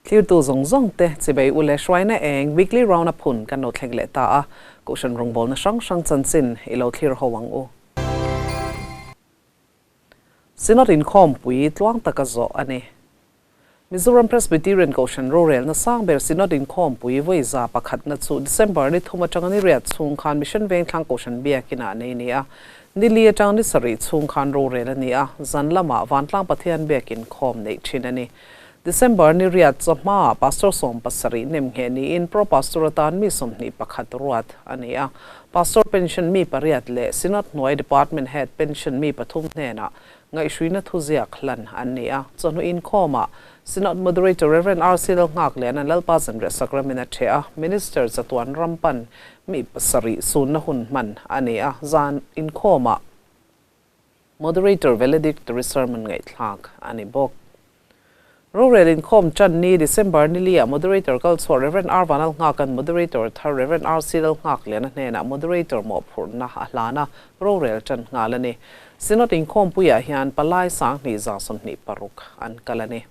Thlirtu zawng zawng te chibei u le hruaina eng weekly round up hun kan lo thleng leh ta a, Kohhran rawngbawlna hrang hrang chanchin i lo thlir ho ang u. Synod inkhawmpui tluang taka zawh a ni. Mizoram Presbyterian Kohhran rorelna sang ber Synod inkhawmpui vawi 100na chu December ni thum atanga ni riat chhung khan Mission Vengthlang Kohhran Biakinah nei ni a. Ni li atanga ni sarih chhung khan rorel a ni a, zan lamah Vantlang Pathian Biakin khawm neih thin a ni. December ni riat chawhmaah Pastor 70 nemngheh niin Pro Pastor atan mi 21 ruat a ni a. Pastor pension mi pariat leh Synod hnuai Department Head pension mi pathum hnenah ngaihhruina thuziak hlan an ni a. Chawhnu inkhawmah Synod Moderator Rev. RC Lalnghaklian an Lalpa Zanriah Sakramen a ṭheh a, Minister chatuan rampan mi pasarih sunna hun hman a ni a. Zan inkhawmah Moderator Valedictory Sermon ngaihthlak a ni bawk. Rorel inkhawm ṭan ni December ni liah Moderator kal chhuah Rev. R Vanlalnghakan Moderator thar Rev. RC Lalnghakliana hnenah Moderator mawhphurhna a hlan a, rorel ṭan nghal a ni. Synod inkhawmpuiah hian palai 2126 an kal a ni.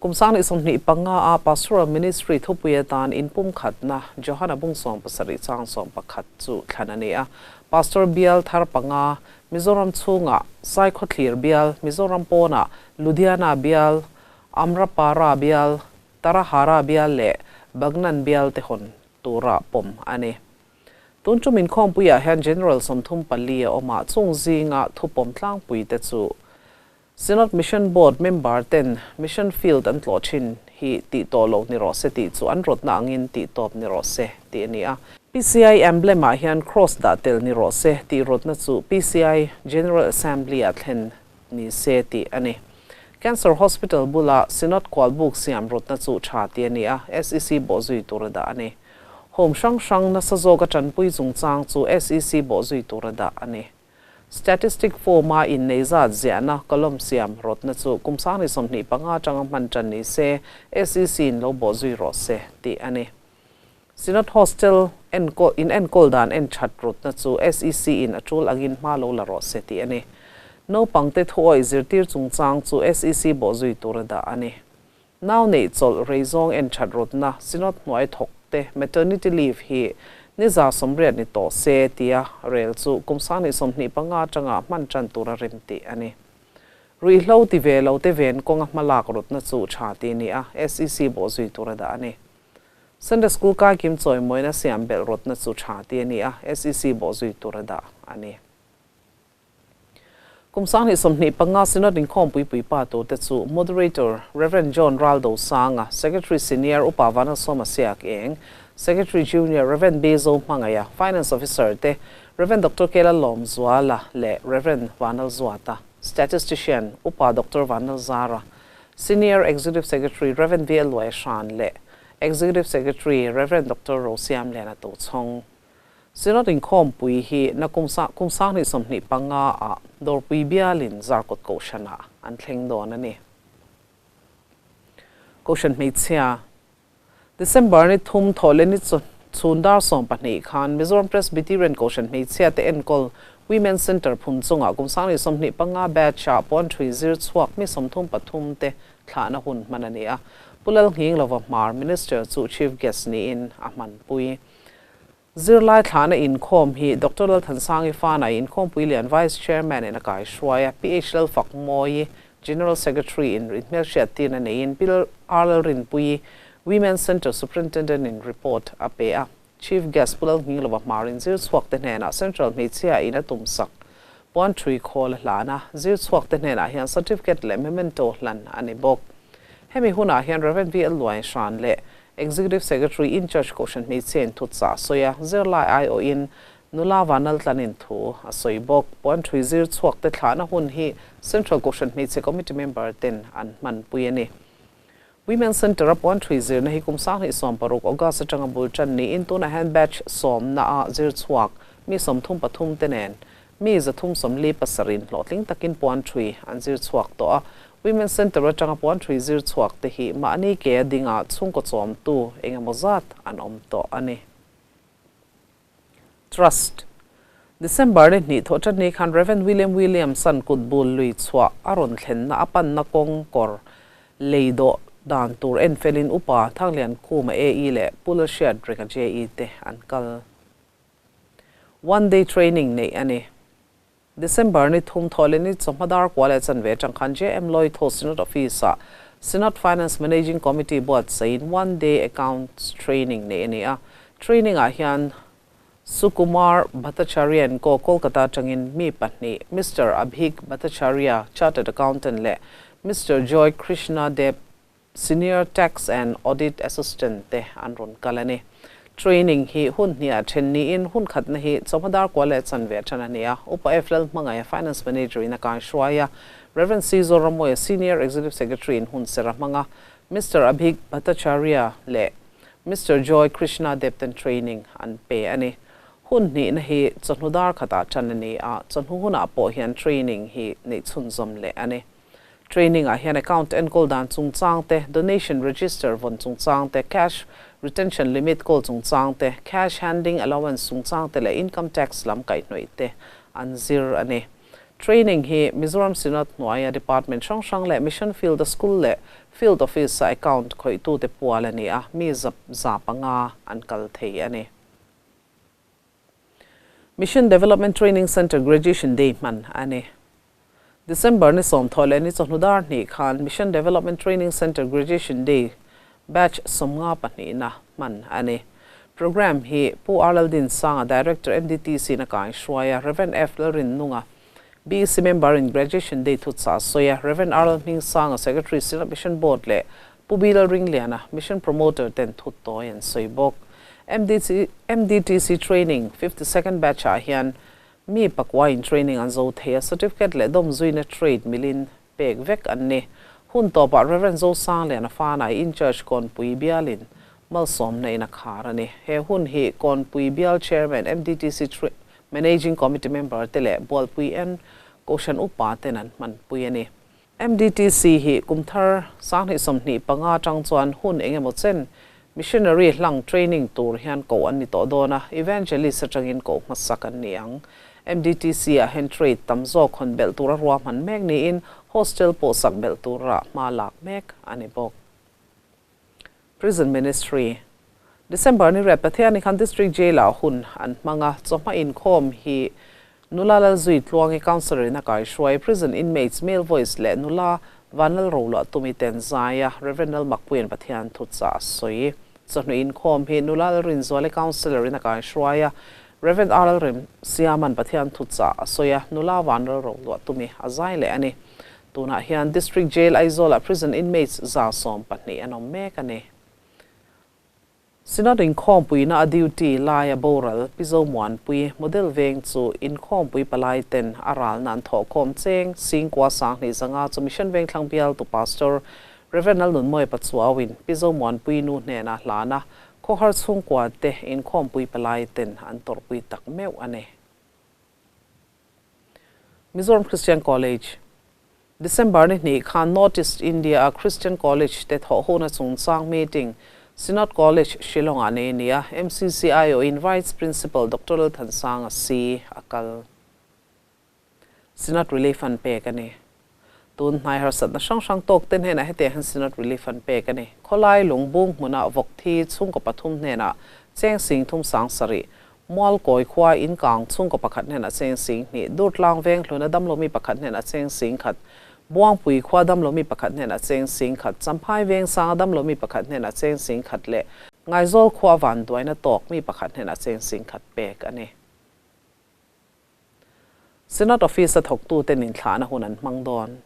Kum 2025 a Pastoral Ministry thupui atan inpumkhatna Johana bung 70 chang 11 chu thlan a ni a. Pastor bial thar panga Mizoram chhungah Saikhawthlir bial, Mizoram pawnah Ludhiana bial, Amrapara bial, Tarahara bial leh Bagnan bial te hawn tura pawm a ni. Tun tum inkhawmpuiah hian General 34 a awm a, chung zinga thupawm tlangpui te chu Synod Mission Board member ten Mission Field an tlawh thin hi tih tawh loh ni rawh se tih chu an rawtna angin tih tawp ni rawh se tih a ni a. PCI emblem ah hian cross dah tel ni rawh se tih rawtna chu PCI General Assembly ah thlen ni se tih a ni. Cancer Hospital bula Synod kualbuk siam rawtna chu tha tih a ni a, SEC bawhzui tur a dah a ni. Home hrang hrang nasa zawka tanpui chungchang chu SEC bawhzui tur a dah a ni. Statistic form a innei zat ziahna column siam rawtna chu kum 2025 atanga hman tan ni se, SEC in lo bawhzui rawh se tih a ni. Synod Hostel enkawl in enkawl dan en that rawtna chu SEC in a tul angin hma lo la rawh se tih a ni. Naupangte thuawih zirtir chungchang chu SEC bawhzui tur a dah a ni. Nau neih chawlh rei zawng en that rawtna Synod hnuai thawk te maternity leave hi ni 80 ni tawh se tia rel chu kum 2025 atanga hman tan tur a rem tih a ni. Ruihhlo ti ve lo te ven kawnga hmalak rawtna chu tha tih a ni a, SEC bawhzui tur a dah a ni. Sunday School kai kim chawimawina siam belh rawtna chu tha tih a ni a, SEC bawhzui tur a dah a ni. Kum 2025 Synod inkhawmpui puipa turte chu Moderator Rev. John Raldo Sanga, Secretary Senior Upa Vanlalsawma Siak Eng, Secretary Junior Rev. B Zohmangaia, Finance Officer te Rev. Doctor Kela Lawmzuala leh Rev. Vanlalzuata, Statistician Upa Doctor Vanlalzara, Senior Executive Secretary Rev. V Luaihran leh Executive Secretary Rev. Doctor Rosiamliana Tochhawng. Synod inkhawmpui hi nakum kum 2025 ah Dawrpui bialin Zarkawt Kohhranah an thleng dawn a ni. Kohhran hmeichhia December ni thum thawh leh ni chhun dar 12 khan Mizoram Presbyterian Kohhran hmeichhia te enkawl Women's Centre phun chungah kum 2025 batch ah pawn thui zir chhuak mi 33 te thlahna hun hman a ni a. Pu Lalnghing lova Hmar Minister chu Chief Guest niin a hmanpui. Zirlai thlahna inkhawm hi Doctor Lalthansangi Fanai inkhawmpui lian Vice Chairman in a kai hruai a, PH Lalfak Mawi, General Secretary in rinhmel hriat tirna neiin Pi R Lalrinpuii, Women's Centre Superintendent in report a pe a. Chief Guest Pu Lalnghing lova Hmar in zir chhuak te hnenah Central hmeichhia in a tum sak puan thui khawl a hlan a, zir chhuak te hnenah hian certificate leh memento hlan a ni bawk. Hemi hunah hian Rev. V L Luaihran leh Executive Secretary in charge Kohhran hmeichhia in thutsa a sawi a, zirlai aiawhin nula vanal tlanin thu a sawi bawk. Puan thui zir chhuak te thlahna hun hi Central Kohhran Hmeichhe Committee member ten an hmanpui a ni. Women's Centre a puan thui zirna hi kum 2016 August atanga bul tan niin tunah hian batch 10 na a zir chhuak mi 33 te nen mi 347 hlawhtling takin puan thui an zir chhuak tawh a. Women's Centre atanga puan thui zir chhuak te hi mahni ke a dinga chhungkaw chawmtu engemaw zat an awm tawh a ni. Trust. December ni hnih thawh tan ni khan Rev. William Williamson kut bul lui chhuah a rawn thlenna a panna kawng kawr lei dawh dan tur en felin Upa Thangliankhuma AE leh Pu Lalhriatrenga JE te an kal. One Day Training neih a ni. December ni thum thaw leh ni chawhma dar kua leh chanve atang khan JM Lawithaw Synod Office-ah Synod Finance Managing Committee buatsaihin One Day Accounts Training neih a ni a. Training-ah hian Sukumar Bhattacharya and Co Kolkata atangin mi pahnih Mister Abhik Bhattacharya, Chartered Accountant leh Mister Joy Krishna Deb, Senior Tax and Audit Assistant te an rawn kal a ni. Training hi hun hniah then niin hun khatna hi chawhma dar kua leh chanve athan a ni a. Upa F Lalhmangaia Finance Manager in a kaihruai a, Rev C Zoramawia Senior Executive Secretary in hun ser a hmang a, Mister Abhik Bhattacharya leh Mister Joy Krishna Deb ten training an pe a ni. Hun hnihna hi chawhnu dar khatah tan a ni a, chawhnu hunah pawh hian training hi neih chhunzawm leh a ni. Training ah hian account enkawl dan chungchang te, donation register vawn chungchang te, cash retention limit kawl chungchang te, cash handling allowance chungchang te leh income tax lam kaihhnawih te an zir a ni. Training hi Mizoram Synod hnuaia department hrang hrang leh Mission Field a school leh Field Office a account khawihtute pual a ni a, mi 105 an kal thei a ni. Mission Development Training Centre Graduation Day hman a ni. December ni sawmthawh leh ni chawhnu dar hnih khan Mission Development Training Centre Graduation Day Batch 52na hman a ni. Programme hi Pu R Laldinsanga, Director MDTC in a kaihruai a, Rev F Lalrinnunga, BEC member in Graduation Day thutsa a sawi a, Rev R Lalhmingsanga, Secretary Synod Mission Board leh Pu B Lalringliana, Mission Promoter ten thut tawi an sawi bawk. MDC MDTC Training 52nd Batch ah hian mi pakua in training an zo thei a, certificate leh dawm zuina trade milin pek vek an ni. Hun tawpah Rev. Zosangliana Fanai in Church Kawnpui bialin malsawmna in a khar a ni. He hun hi Kawnpui Bial Chairman, MDTC Managing Committee member te leh Bualpui en Kohhran Upa ten an hmanpui a ni. MDTC hi kum thar 2025 atang chuan hun eng emaw chen Missionary hlang training tur hian koh an ni tawh dawn a, Evangelist atangin koh hmasak an ni ang. MDTC ah hian trade tam zawk hawn belh tura ruahman mek niin hostel pawh sak belh tura hma lak mek a ni bawk. Prison Ministry. December ni riat Pathiani khan District Jail ah hun an hmang a, chawhma inkhawm hi Nula Lalzui Tluangi Councillor in a kaihruai, Prison Inmates Male Voice leh Nula Vanlalroluah Tumi ten zai a, Rev Lalmakpuian Pathian thuchah a sawi. Chawhnu inkhawm hi Nula Lalrinzuali Councillor in a kaihruai a, Rev R Lalremsiaman Pathian thuchah a sawi a, Nula Vanlalroluah Tumi a zai leh a ni. Tunah hian District Jail Aizawlah prison inmates 112 an awm mek a ni. Synod inkhawmpuina a duty laia boral Pi Zomuanpui model veng chu inkhawmpui palai ten a ralna an thawhkhawm cheng Singkua 2500 chu Mission Vengthlang bialtu Pastor Rev Lalnunmawia Pachuauin Pi Zomuanpui nu hnenah hlana khawhar chhungkua te inkhawmpui palai ten an tawrhpui tak meuh a ni. Mizoram Christian College, December ni hnih khan North East India a Christian College te thawh huna chungchang meeting Synod College, Shillong ah nei a ni a, MCCIO in Vice Principal Doctor Lalthansanga C a kal. Synod Relief an pek a ni. Tun hnai harsatna hrang hrang tawk te hnenah hetiang hian Synod Relief an pek a ni. Khawlai lung bung hmunah vawk thi chhungkaw pathum hnenah cheng 30 7,000, Mualkawi khua in kang chhungkaw pakhat hnenah cheng 2000, Durtlang veng hluna damlomi pakhat hnenah cheng 10,000, Buangpui khua damlomi pakhat hnenah cheng 10,000, Champhai veng sanga damlomi pakhat hnenah cheng 10,000 leh Ngaizawl khua vanduaina tawk mi pakhat hnenah cheng 10,000 pek a ni. Synod Office a thawktuten inthlahna hun an hmang dawn.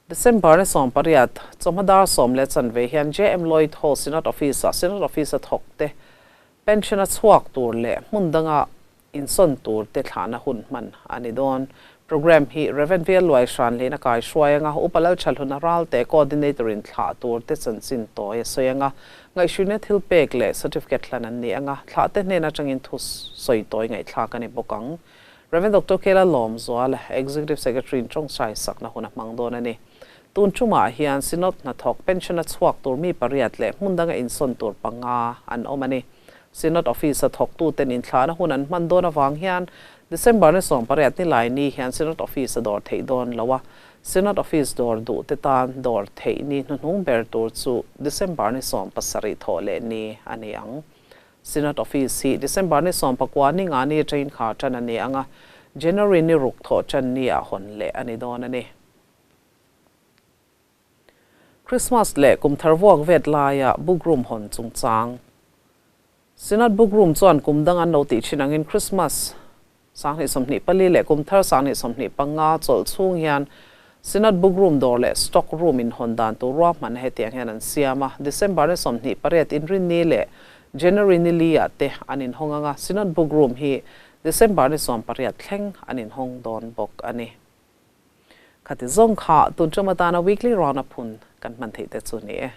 December ni 18, chawhma dar sawm leh chanve hian JM Lloyd Hall Synod Office-ah Synod Office a thawkte pension a chhuak tur leh hmun danga insawn tur te thlahna hun hman a ni dawn. Programme hi Rev. VL Luaihranliin a kaihruai anga Upa Lalthahluna Ralte Coordinator in thlah tur te chanchin tawi a sawi anga ngaihhruina thil pek leh certificate hlan an ni anga thlah te hnen atangin thu sawi tawi ngaihthlak a ni bawk ang. Rev. Doctor Kela Lawmzuala, Executive Secretary in tawngtai sakna hun a hmang dawn a ni. Tun tumah hian Synod hnathawk pension a chhuak tur mi pariat leh hmun danga insawn tur panga an awm a ni. Synod Office a thawktuten inthlahna hun an hman dawn avang hian December ni 18 ni lai ni hian Synod Office a dawr theih dawn lo a. Synod Office dawr duh te tan dawr theih ni hnuhnung ber tur chu December ni 70 thawh leh ni a ni ang. Synod Office hi December ni 19 ni nga ni atangin khar tan a ni ang a, January ni ruk thawh tan ni ah hawn leh a ni dawn a ni. Christmas leh kum thar vuak vet laia book room hawn chungchang. Synod Book Room chuan kum dang an lo tih thin angin Christmas 2024 leh kum thar 2025 chawlh chhung hian Synod Book Room dawr leh Stock Room inhawn dan tur ruahman hetiang hian an siam a, December ni 28 Inrinni leh January ni li ah te an inhawng ang a, Synod Book Room hi December ni 18 thleng an inhawng dawn bawk a ni. Khati zawng kha tun ṭum atana Weekly Round-up hun kan hman theih te chu ni e.